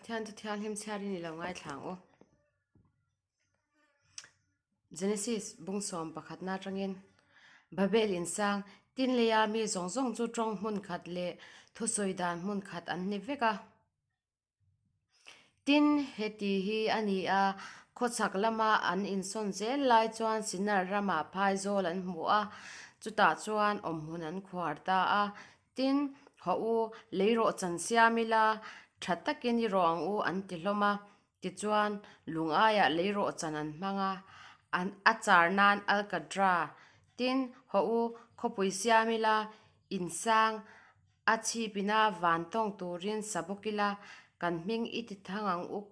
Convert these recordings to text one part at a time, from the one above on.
Pathian chu thianghlim chhiarin i lo ngaithla ang u. Genesis bung sawm pakhatna atangin Babel insang tin leia mi zawng zawng chu tawng hmun khat leh thusawi dan hmun khat an ni vek a. Tin, heti hi a ni a, khawchhak lama an insawn zel lai chuan Sinar ramah phaizawl an hmu a, chutah chuan awmhmun an khuar ta a. Tin, hawh u, lei rawh chan siam ila, tha takin i rawh ang u an ti hlawm a. Tichuan, lung aiah lei rawh chan an hmang a, an a char nan alkatra. Tin, hawh u, khawpui siam ila, insang A chhipina van tawng turin sa bawk ila, kan hming i ti thang ang uk.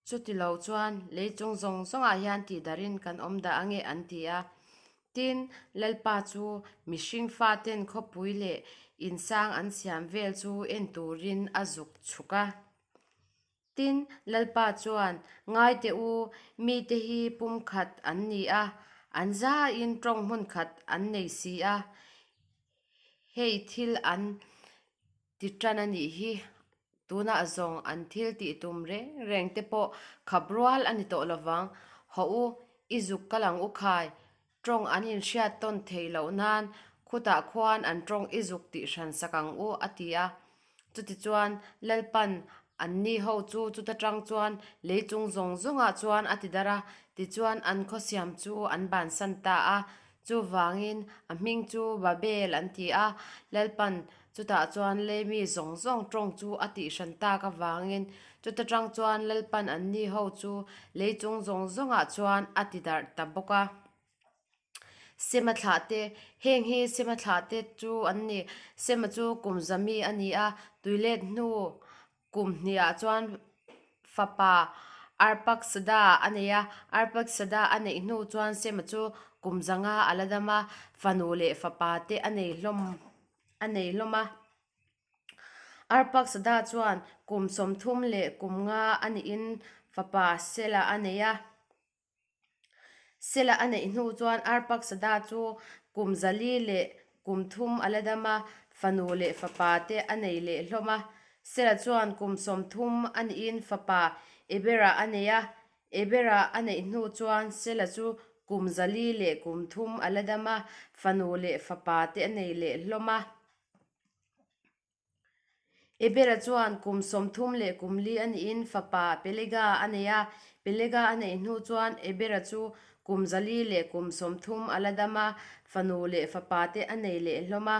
Chuti lo chuan lei chung zawng zawngah hian tihdarhin kan awm dah ange an ti a. Tin, Lalpa chu mihring faten khawpui leh insang an siam vel chu en turin a zuk chhuk a. Tin, Lalpa chuan, Ngai teh u, mite hi pumkhat an ni a, an zaiin tawng hmun khat an nei si a, hei thil an ti tan a nih hi, tunah zawng an thil tih tum reng reng te pawh khap rual a ni tawh lovang, hawh u, i zuk kal ang u khai, tawng an inhriat tawn theih loh nan khutah khuan an tawng i zuk tih hran sak ang u, a ti a. Chutichuan, Lalpan anni ho chu chuta tang chuan lei chung zawng zawngah chuan a ti darh a, tichuan an khawsiam chu an bansan ta a. Chuvangin a hming chu Babel an ti a, Lalpan chutah chuan lei mi zawng zawng tawng chu a tih hran tak avangin chuta tang chuan Lalpan anni ho chu lei chung zawng zawngah chuan a ti darh ta bawk a. Sema thlah te, Heng hi Sema thlah te chu an ni. Sema chu kum za mi a ni a, tuilet hnu kum hniah chuan fapa Arpaksada a nei a. Arpaksada a neih hnu chuan Sema chu kum zanga a la dam a, fanu leh fapa te a nei hlawm a nei hlawm a. Arpaksada chuan kum 30 leh kum nga a nihin fapa Sela a nei a. Sela a neih hnu chuan Arpaksada chu kum zali leh kum thum a la dam a, fanu leh fapa te a nei leh hlawm a. Sela chuan kum 30 a nihin fapa Ebera a nei a, Ebera a neih hnu chuan Sela chu kum zali leh kum thum a la dam a, fanu leh fapa te a nei leh hlawm a. Ebera chuan kum 30 leh kum li a nihin fapa Pelega a nei a, Pelega a neih hnu chuan Ebera chu kum 400 leh kum 30 a la dam a, fanu leh fapa te a nei leh hlawm a.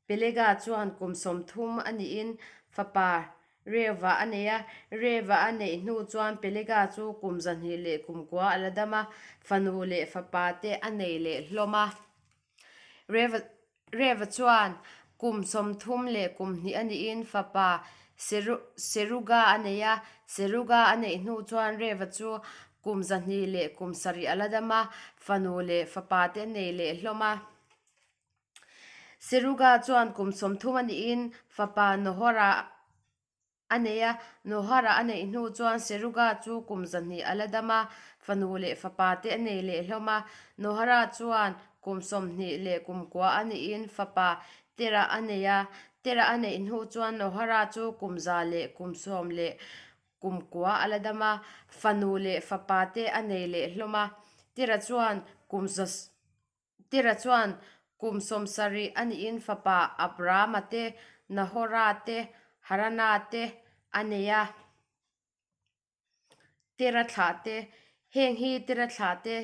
Pelega chuan kum 30 a nihin fapa Reuva a nei a, Reuva a neih hnu chuan Pelega chu kum 200 leh kum 9 a la dam a, fanu leh fapa te a nei leh hlawm a. Reuva Reva chuan kum 30 leh kum hnih a nihin fapa Seruga a nei a, Seruga a neih hnu chuan Reva chu kum 200 leh kum 7 a la dam a, fanu leh fapa te a nei leh hlawm a. Seruga chuan kum 30 a nihin fapa Nahora A nei a, Nohara a neih hnu chuan Seruga chu kum 200 a la dam a, fanu leh fapa te a nei leh hlawm a. Nohara chuan kum 20 leh kum 9 a nihin fapa Tera a nei a, Tera a neih hnu chuan Nohara chu kum 100 leh kum 10 leh kum 9 a la dam a, fanu leh fapa te a nei leh hlawm a. Tera chuan kum Tera chuan kum 70 a nihin fapa Abrama te, Nahora te, Harana te a nei a. Tera thlah te, Heng hi Tera thlah te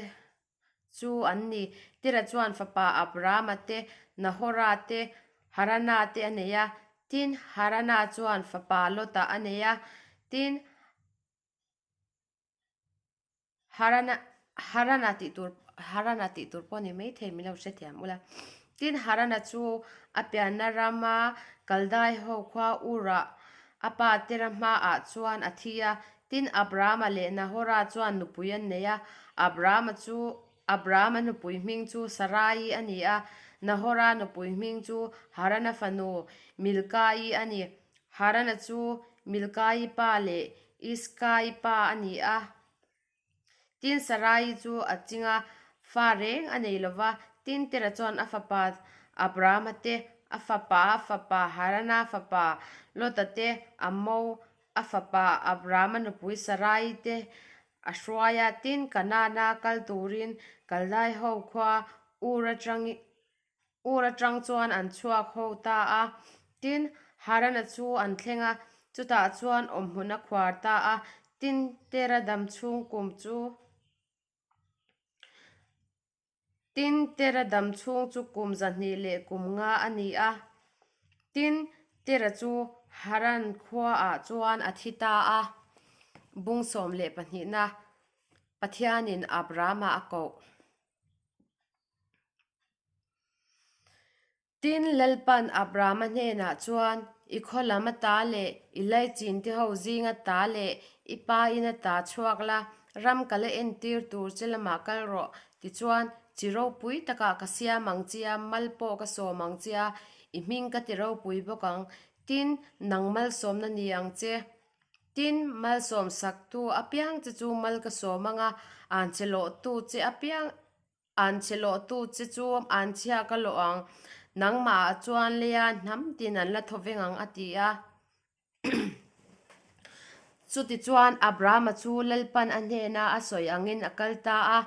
chu an ni. Tera chuan fapa Abrama te, Nahora te, Harana te a nei a. Tin, Harana chuan fapa Lota a nei a. Tin, Harana Harana tih tur Harana tih tur pawh a ni maithei min lo hrethiam ula. Tin Harana chu a pianna rama Kaldai ho khua Ur-ah a pa Tera hmaah chuan a thi a. Tin Abrahama leh Nahora chuan nupui an nei a. Abrahama chu Abrahama nupui hming chu Sarai a ni a, Nahora nupui hming chu Harana fanu Milkai a ni. Harana chu Milkai pa leh Iskai pa a ni a. Tin Sarai chu a ching a, fa reng a nei lo va. Tin Tera chuan a fapa Abrahama te, A fapa, a fapa Harana fapa Lota te, a mo, a fapa Abrama nupui Sarai te a hruai a. Tin, Kanaana kal turin Kaldai ho khua Ur atang Ur atang chuan an chhuak ho ta a. Tin, Harana chu an thleng a, chutah chuan awmhmun a khuar ta a. Tin, Tera dam chhung kum chu. Tin, Tera dam chhung chu kum 200 leh kum nga a ni a. Tin, Tera chu Haran khuaah chuan a thi ta a. Bung 12na Pathianin Abrahama a koh. Tin, Lalpan Abrahama hnenah chuan, I khaw lam ata leh i laichin te ho zing ata leh i pa in ata chhuak la, ram ka la entir tur che lamah kal rawh. Tichuan, chi ropui takah ka siam ang che a, mal pawh ka sawm ang che a, i hming ka ti ropui bawk ang. Tin, nang malsawmna ni ang che. Tin, malsawm saktu apiang che chu mal ka sawm ang a, anchhe lawhtu che apiang Anchhe lawhtu che chu anchhia ka lawh ang, nangmahah chuan leia hnam tin an la thaw veng ang a ti a. Chutichuan Abrahama chu Lalpan a hnena a sawi angin a kal ta a,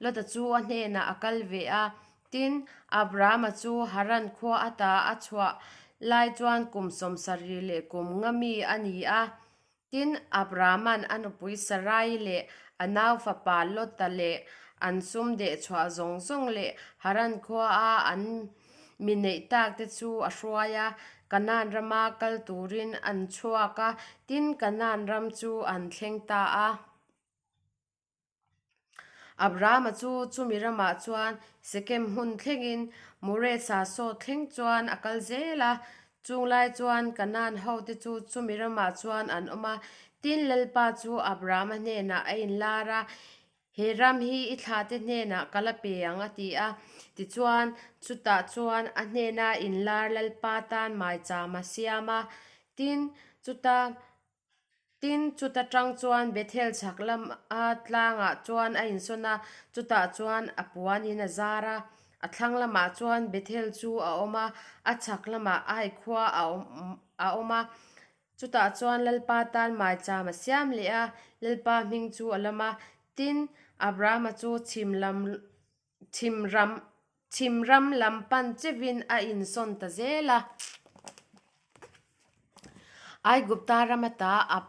Lota chu a hnenah a kal ve a. Tin, Abrahama chu Haran khua ata a chhuah lai chuan kum 70 leh kum nga mi a ni a. Tin, Abrahama'n a nupui Sarai leh a nau fapa Lota leh an sum dehchhuah zawng zawng leh Haran khuaa an mi neih tak te chu a hruai a, Kanaan rama kal turin an chhuak a, tin, Kanaan ram chu an thleng ta a. Abrahama chu chumi ramah chuan Sekem hmun thlengin Moreh sasaw thleng chuan a kal zel a. Chung lai chuan Kanaan hote chu chumi ramah chuan an awm a. Tin, Lalpa chu Abrahama hnenah a inlar a, He ram hi i thlahte hnenah ka la pe ang, a ti a. Tichuan, chutah chuan a hnena inlar Lalpa tan maicham a siam a. Tin, chuta Tin, chuta tang chuan Bethel chhak lama tlangah chuan a insawn a, chutah chuan a puanin a zar a. A thlang lamah chuan Bethel chu a awm a, a chhak lamah Ai khua a awm a. Chutah chuan Lalpa tan maicham a siam leh a, Lalpa hming chu a lam a. Tin, Abrahama chu chhim lam chhim ram chhim ram lam pan chevin a insawn ta zel a. Aigupta ram ata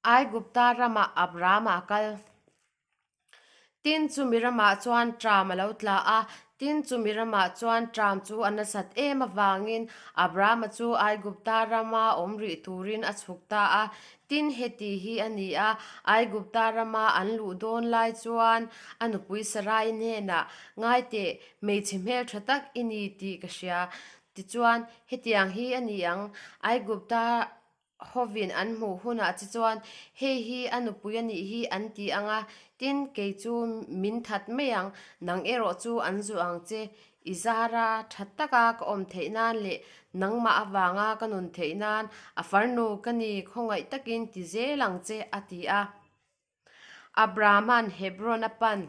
Aigupta ramah Abrahama a kal. Tin, chumi ramah chuan ṭam a lo tla a. Tin, chumi ramah chuan ṭam chu a nasat em avangin Abrahama chu Aigupta rama awm rih turin a chhuk ta a. Tin, heti hi a ni a, Aigupta rama an luh dawn lai chuan a nupui Sarai hnenah, Ngai teh, hmeichhe hmelṭha tak i ni tih ka hria. Tichuan, hetiang hi a ni ang, Aigupta hovin an hmuh hunah che chuan, Hei hi a nupui a nih hi an ti ang a, tin, kei chu min that mai ang, nang erawh chu an zuah ang che. I zara tha taka ka awm theih nan leh nangmah avanga ka nun theih nan a farnu ka ni khawngaih takin ti zel ang che, a ti a. Abrahama'n Hebron a pan.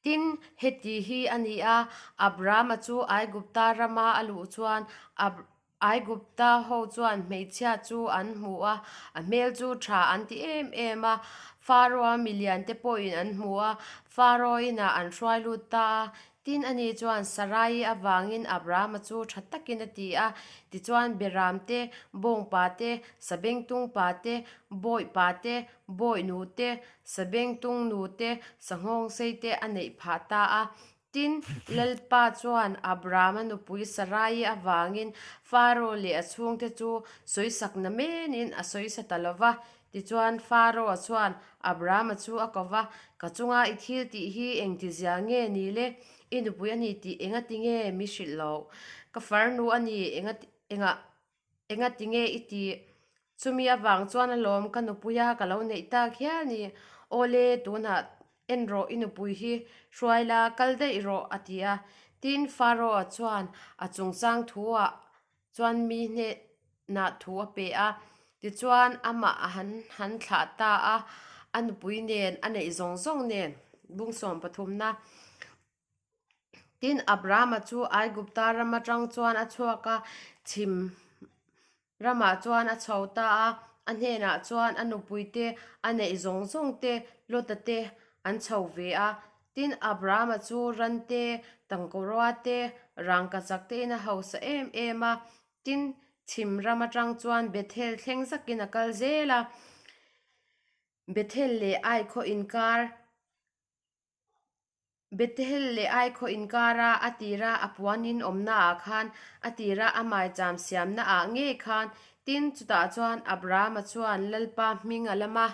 Tin, heti hi a ni a, Abrahama chu Aigupta rama a luh chuan Aigupta ho chuan hmeichhia chu an hmu a, a hmel chu tha an ti em em a. Pharaoh-a milian te pawhin an hmu a, Pharaoh inah an hruai lut ta a. Tin, ani chuan Sarai avangin Abrahama chu tha takin a ti a. Tichuan, Beram te, bawngpa te, sabengtungpa te, bawihpa te, bawihnu te, sabengtung nu te, sanghawngsei te a neih phah ta a. Tin, Lalpa chuan Abrahama nupui Sarai avangin Pharaoh leh a chhungte chu sawisak na menin a sawisa ta lo va. Tichuan, Pharaoh-a chuan Abrahama chu a ko va, Ka chunga i thil tih hi engtizia nge ni le? I nupui a ni tih engati nge mi hrilh loh? Ka farnu a ni engati engah Engati nge i tih? Chumi avang chuan alawm ka nupuia ka lo neih tak hial ni. Awle, tunah en rawh i nupui hi hruai la, kal daih rawh, a ti a. Tin, Pharaoh-a chuan a chungchang thuah chuan mi hnenah thu a pe a. Tichuan, amah a han han thlah ta a, a nupui nen, a neih zawng zawng nen, bung sawm pathumna. Tin, Abrahama chu Aigupta ram atang chuan a chhuak a, chhim ramah chuan a chho ta a. A hnenah chuan a nupuite, a neih zawng zawng te, Lota te an chho ve a. Tin, Abrahama chu ran te, tangkarua te, rangkachak tein a hausa em em a. Tin, chhim ram atang chuan Bethel thleng zakin a kal zel a. Bethel leh Ai khaw inkar Bethel leh Ai khaw inkara a tira a puan in awmna ah khan a tira a maicham siamna ah ngei khan tin chutah chuan Abrahama chuan Lalpa hming a lam a.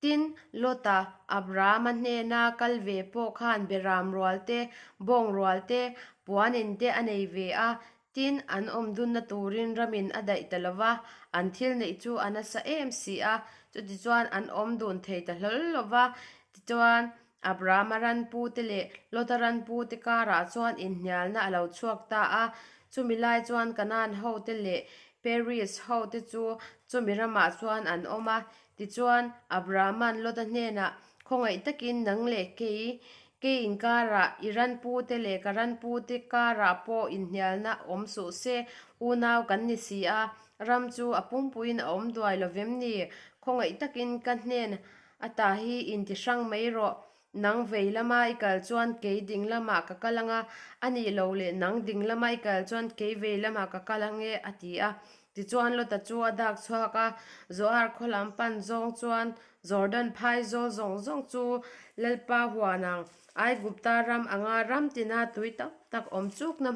Tin, Lota Abrahama hnena kal ve pawh khan Beram rual te, bawng rual te, puan in te a nei ve a, Tin, an awm dunna turin ramin a daih ta lo va, an thil neih chu a nasa em si a, chutichuan an awm dun thei ta hlawl lo va. Tichuan, Abrahama ranpute leh Lota ranpute karah chuan inhnialna a lo chhuak ta a. Chumi lai chuan Kanaan hote leh Peris hote chu chumi ramah chuan an awm a. Tichuan, Abrahama'n Lota hnenah, Khawngaih takin nang leh kei, kei inkarah, i ranpute leh ka ranpute karah pawh inhnialna awm suh se, unau kan ni si a, ram chu a pumpuiin a awm duai lo vem ni? Khawngaih takin ka hnen ata hi inti hrang mai rawh. Nang vei lama i kal chuan kei ding lamah ka kal ang a, a nih loh leh nang ding lama i kal chuan kei vei lamah ka kal ang e, a ti a. Tichuan Lota chu a dak chhuak a, Zoar khaw lam pan zawng chuan Jordan phai zawl zawng zawng chu Lalpa huan ang, Aigupta ram anga ram tina tui tam tak awm chukna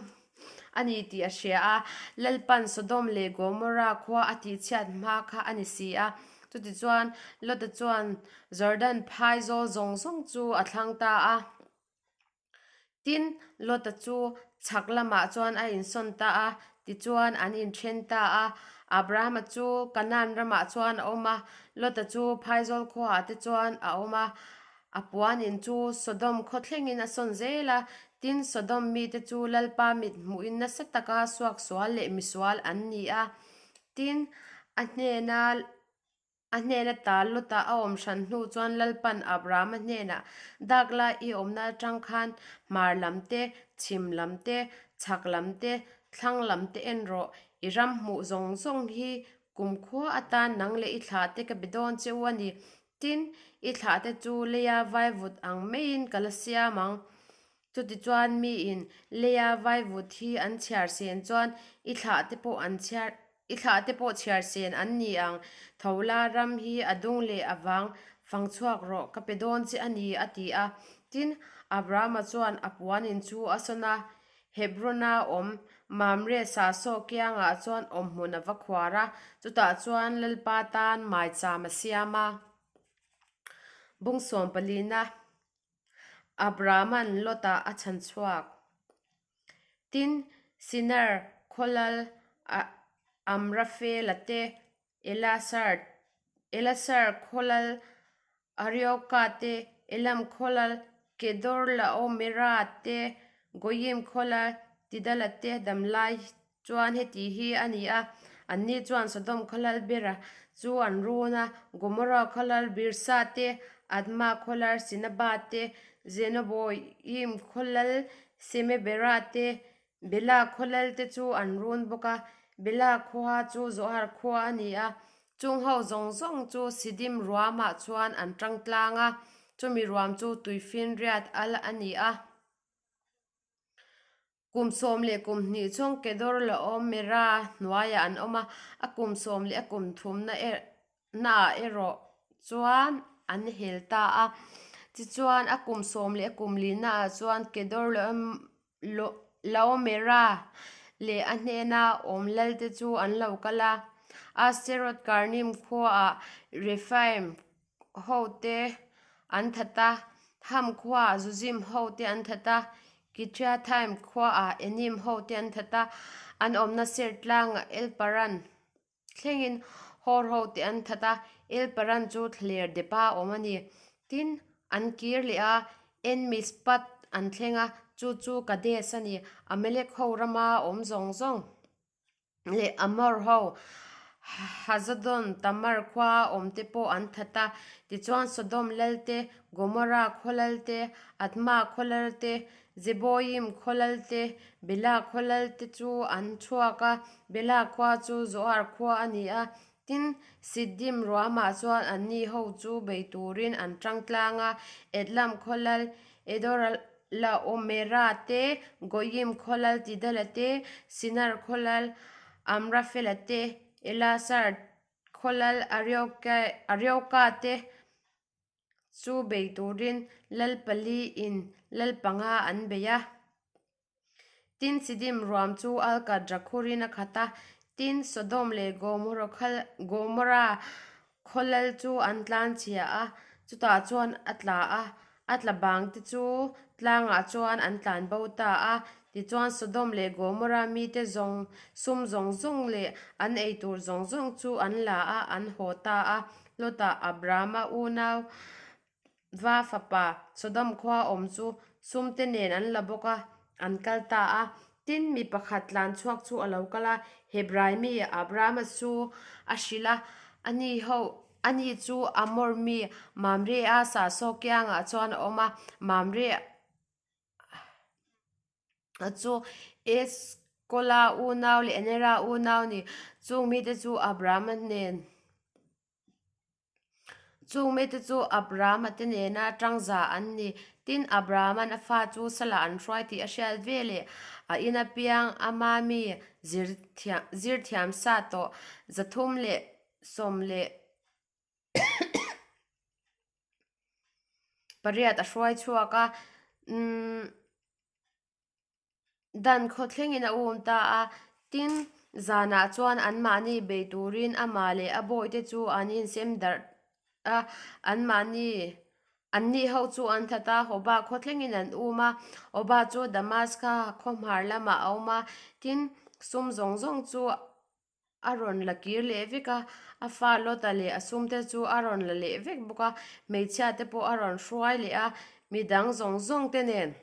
a ni tih a hria a, Lalpan Sodom leh Gomorra khua a tihchhiat hma kha a ni si a. Chutichuan Lota chuan Jordan phai zawl zawng zawng chu a thlang ta a. Tin, Lota chu chhak lamah chuan a insawn ta a, tichuan an inthen ta a. Abrahama chu Kanaan ramah chuan a awm a, Lota chu phaizawl khuaah te chuan a awm a. A puan in chu Sodom khaw thlengin a sawn zel a, tin Sodom mite chu Lalpa mit hmuhin nasa taka suaksual leh misual an ni a. Tin, a hnena a hnena tal Lota a awm hran hnu chuan Lalpan Abrahama hnenah, Dak la i awmna atang khan hmar lam te, chhim lam te, chhak lam te, thlang lam te en rawh, i ram hmuh zawng zawng hi kumkhua atan nang leh i thlah te ka be dawn che u a ni. Tin, i thlahte chu leia vaivut ang maiin ka la siam ang. Chutichuan miin leia vaivut hi an chhiar sen chuan i thlahte pawh an chhiar i thlahte pawh chhiar sen an ni ang. Thola ram hi a dung leh a vang fang chhuak rawh ka pe dawn che a ni, a ti a. Tin, Abrahama chuan a puanin chu a sawn a, Hebron-a awm Mamre sahsaw kiangah chuan awmhmun a va khuar a, chutah chuan Lalpa tan maicham a siam a. Bung sawm palina Abrahama'n Lot-a a chhan chhuak. Tin, Sinar khawlal Amrafela te, Elasar Elasar khawlal Arioka te, Elam khawlal Kedorlaomera te, Goyim khawlal Tidala te damlai chuan heti hi a ni a, anni chuan Sodom khawlal Bera chu an run a, Gomorra khawlal Birsa te, Adma khawlal Sinaba te, Zenoboim khawlal Semebera te, Bela khaw lalte chu an run bawk a, Bela khua chu Zoar khua a ni a, chung ho zawng zawng chu Sidim ruamah chuan an tang tlang a, chumi ruam chu tuifinriat al a ni a. Kum 11 chhung Kedorlaomera hnuaiah an awm a, a kum 10 a kum thumna naah erawh chuan an hel ta a. Tichuan a kum 10 a kum lihnaah chuan Kedorlaomera leh a hnena awm lalte chu an lo kal a. Ashteroth Karnim khuaah Rephaim hote an that a, Ham khuaah Zuzim hote an that a, Kiriathaim khuaah Enim hote an that a, an awmna Seir tlangah Elparan Thlengin Hor ho te an that a, El Paran chu thlaler depa a awm a ni. Tin, an kir leh a, En Mishpat an thleng a, chu chu Kadesh a ni. Amalek ho rama awm zawng zawng leh Amor ho. Hazadon Tamar khuaa awmte pawh an that a. Tichuan Sodom lal te, Gomorra khaw lal te, Adma khaw lal te, Zeboiim khaw lal te, Bela khaw lal te chu an chhuak a, Bela khua chu Zoar khua a ni a. Tin, Siddim ruamah chuan anni ho chu bei turin an tang tlang a, Edlam khaw lal Edorlaomera te, Goiim khaw lal Tidala te, Sinar khaw lal Amrafela te, Elasar khaw lal Arioka te chu bei turin lal pali in lal panga an bei a. Tin, Sidim ruam chu alkatra khurin a khat a, tin, Sodom leh Gomorra khaw lal chu an tlan chhia a, chutah chuan a tla a, a tla bang te chu tlangah chuan an tlan bo ta a. Tichuan, Sodom leh Gomorra mite zawng sum zawng zawng leh an ei tur zawng zawng chu an la a, an haw ta a. Lota Abrahama unau Va fapa Sodom khua awm chu sumte nen an la bawk a, an kal ta a. Tin, mi pakhat tlan chhuak chu a lo kal a, Hebrai mi Abrahama chu a hrilh a, ani ho, ani chu Amor mi Mamre-a sahsaw kiangah chuan a awm a, Mamre a chu Eskola unau leh Anera unau ni, chung mite chu Abrahama nen. Chung mite chu Abrahama te nena tangza an ni. Tin, Abrahama'n a fa chu salah an hruai tih a hriat veleh a ina piang ama mi zir thiam sa tawh 318 a hruai chhuak a. Dan khaw thlengin a um ta a, tin, zanah chuan anmahni bei turin amah leh a bawihte chu an insem darh a, anmahni anni ho chu an that a, Hoba khaw thlengin an um a, Hoba chu Damaska khaw hmar lamah a awm a, tin, sum zawng zawng chu a rawn la kir leh vek a, a fa Lota leh a sumte chu a rawn la leh vek bawk a, hmeichhia te pawh a rawn hruai leh a, midang zawng zawng te nen.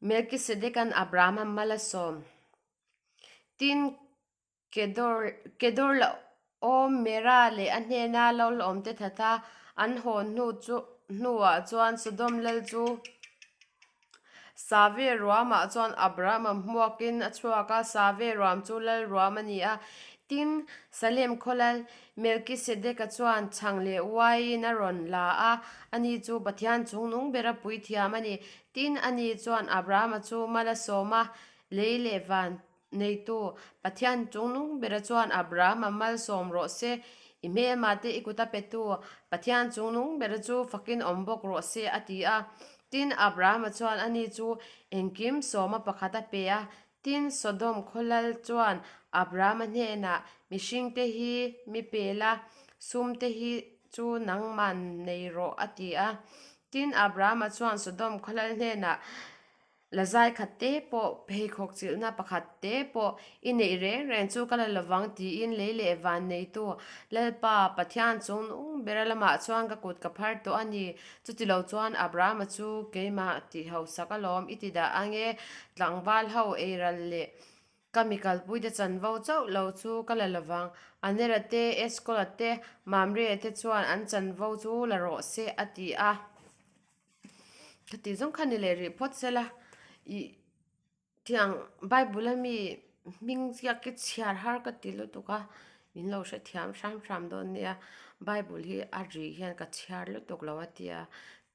Melkisedeka'n Abrahama mal a sawm. Tin, Kedorlaomera leh a hnena lo la awmte thata an haw hnu chu hnuah chuan Sodom lal chu Save ruamah chuan Abrahama hmuakin a chhuak a, Save ruam chu lal ruam a ni a. Tin, Salem khaw lal Melkisedeka chuan chhang leh uaiin a rawn la a, ani chu Pathian chungnung bera puithiam a ni. Tin, ani chuan Abrahama chu mal a sawm a, lei leh van Neitu, Pathian chungnung bera chuan Abrahama malsawm rawh se, i hmelmate i kut a petu, Pathian chungnung bera chu fakin awm bawk rawh se, a ti a. Tin, Abrahama chuan ani chu engkim sawma pakhat a pe a. Tin, Sodom khaw lal chuan Abrahama hnenah, Mihringte hi mi pe la, sumte hi chu nangman nei rawh, a ti a. Tin, Abrahama chuan Sodom khaw lal hnenah, La zai khat te pawh, pheikhawk chilhna pakhat te pawh i neih reng reng chu ka la lovang tiin lei leh van neitu Lalpa, Pathian chungnung bera lamah chuan ka kut ka phar tawh a ni. Chutilo chuan Abrahama chu keimah tih hausak alawm i ti dah ange, tlangval ho eiral leh ka mi kalpuite chanvo chauh lo chu ka la lovang. Anera te, Eskola te, Mamre te chuan an chanvo chu la rawh se a ti a. Ka tih zawng kha ni leh rih phawt se la ih tiang bible a mi hming ziak hi chhiar har ka ti lutuk a min lo hrethiam hram hram dawn nia bible hi a ri hian ka chhiar lutuk lo a tia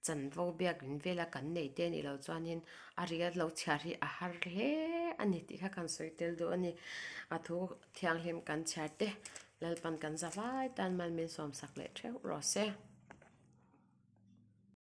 chanvo biakin vela kan nei te anih loh chuanin a ri a lo chhiar hi a har hle a ni tih kha kan sawi tel duh a ni a thu thianghlim kan chhiar te Lalpan kan za vai tan mal min sawmsak leh theuh rawh se.